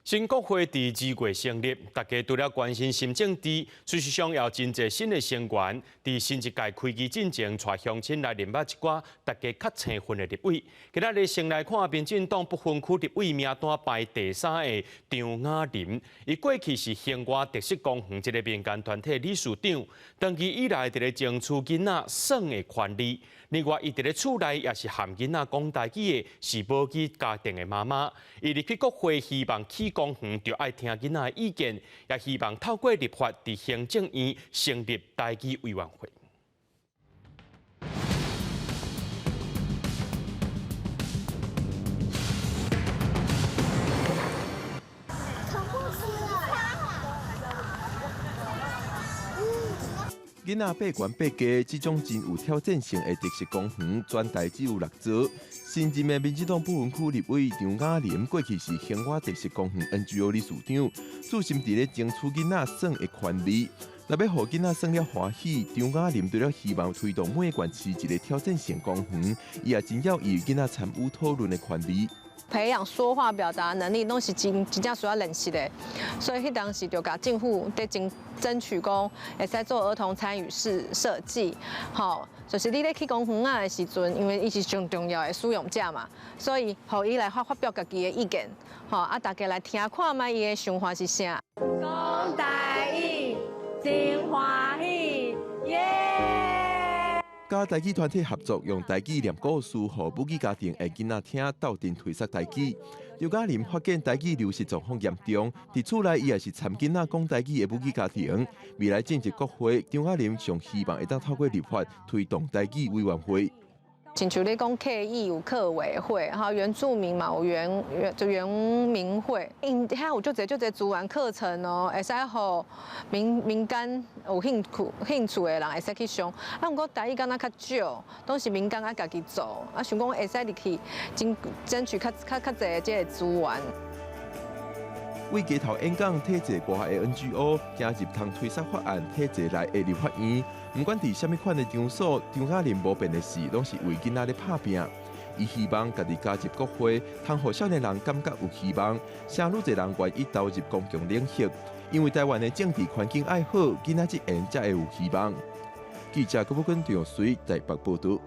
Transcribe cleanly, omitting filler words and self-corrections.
新國會佇2月成立，大家除了關心新政治，事實上也有真濟新的成員，佇新一屆開機進前，帶鄉親來認捌一寡大家較青份的立委。今仔日先來看民進黨不分區立委名單排第三的張雅琳，伊過去是興外特色公園這个民間團體理事長，長期以來佇咧爭取囡仔耍的權利。另外，伊佇咧厝內也是含囡仔講台語的，是母語家庭的媽媽。伊入去國會，希望起公園著愛聽囡仔的意見，也希望透過立法佇行政院成立台語委員會。囡仔爬懸爬低，這種真有挑戰性的特色公園，全台只有六座。新任的民進黨不分區立委張雅琳，過去是興外特色公園 NGO 理事長，專心佇咧爭取囡仔耍的權利。若欲予囡仔耍了歡喜，張雅琳除了希望推動每個縣市一个挑戰性公園，伊也真要予囡仔參與討論的權利。培養說話表達能力，攏是真真正需要練習的。所以彼當時就共政府佇爭取講，會使做兒童參與式設計，吼，就是你咧去公園仔的時陣，因為伊是上重要的使用者嘛，所以予伊來發表家己的意見，吼，啊，大家來聽看覓伊的想法是啥。講台語真歡喜，耶！佮台語團體合作，用台語念故事，予母語家庭的囡仔聽，鬥陣推捒台語。張雅琳發現台語流失狀況嚴重，佇厝內伊也是參囡仔講台語的母語家庭。未來進入國會，張雅琳上希望會當透過立法推動台語委員會。親像你講客語有客委會，哈，原住民嘛有原原就原民會，𪜶遐有足濟足濟資源課程哦，會使予民間有興趣的人會使去上。啊，毋過台語敢若較少，攏是民間愛家己做，啊，想講會使入去爭取較濟這个資源。為街頭演講、體制外的 NGO，行入通推捒法案，體制內的立法院，毋管佇啥物款的場所，張雅琳無變的是，攏是為囡仔咧拍拚。伊希望家己加入國會，通予少年人感覺有希望，啥愈濟人願意投入公共領域，因為台灣的政治環境愛好，囡仔這緣才會有希望。記者郭寶君、張水台北報導。